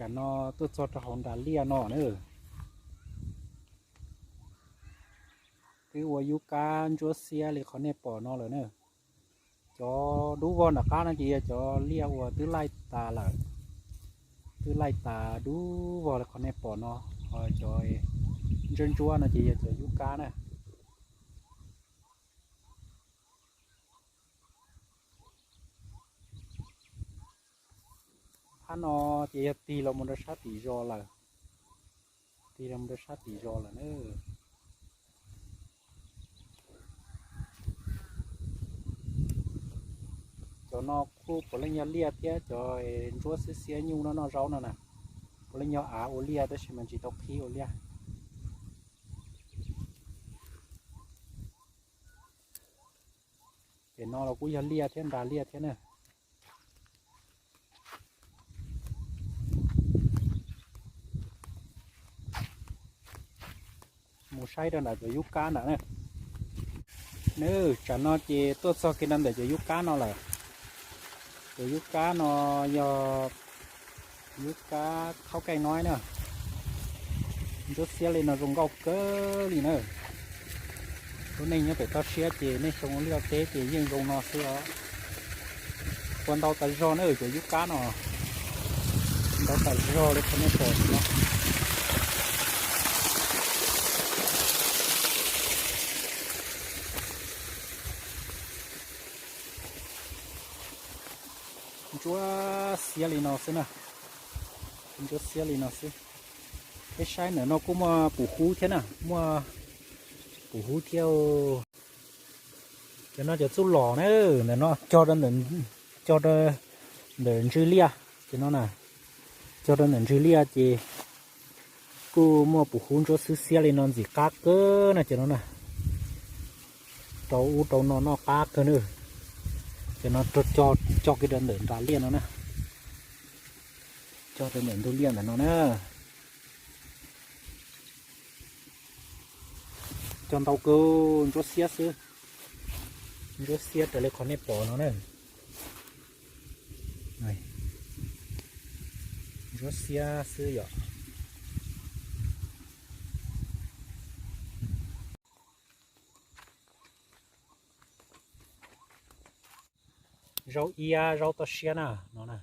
Tam no tuaj txog rau hauv nras liaj no na. Twb ua yub kab ntsuab xiab li qhov nej pom no lawm na. Cov dub vog nram qab no ces yog cov liaj uas twb laij tas lawm, twb laij tas dub vog li qhov nej pom no. Ho cov ntsuab ntsuab no ces yog cov yub kab na. Phab no ces yog tig los mus rau sab tim zos lawm, tig los mus rau sab tim zos lawm na. Cov no kuj puav leej yog liaj thiab cov ntsuab xiab xiab nyuj no noj zaub no na. Puav leej yog av ua liaj tab sis mas tsis tau qhib ua liaj. Ces no los kuj yog liaj thiab nras liaj thiab na. Mus saib rau ntawm cov yub kab ntawm na. Nws tsam no ces tuaj txog kiag rau ntawm cov yub kab no lawm. Cov yub kab no yog yub kab khaub kaij noib na. Ntsuab xiab li no zoo nkauj kawg li na. Lub neej nyob pem toj siab ces nej xyoo ua liaj teb ces yeej zoo no xwb os. Ua ntau tas zog na cov yub kab no, ntau tas zog li qhov nej pom no. Ntsuab xiab li no xwb na, ntsuab xiab li no xwb. Peb saib ntawm no kuj muaj pum hub thiab na, muaj pum hub thiab. Cov no cov txuj lom na, ntawm no cog rau ntawm ntsws liaj, cov no na, cog rau ntawm ntsws liaj ces kuj muaj pum hub ntsuab xwb xiab li no ntxim qab kawg na cov no na. Rau ub rau no noj qab kawg na. Cov no cog kiag rau ntawm nram liaj no na, cog rau ntawm ntug liaj ntawm no na. Cog ntau kawg, ntsuab xiab xwb, ntsuab xiab raws li qhov nej pom no na. Ntsuab xiab xwb yom. Zaub iab zaub toj siab na no na.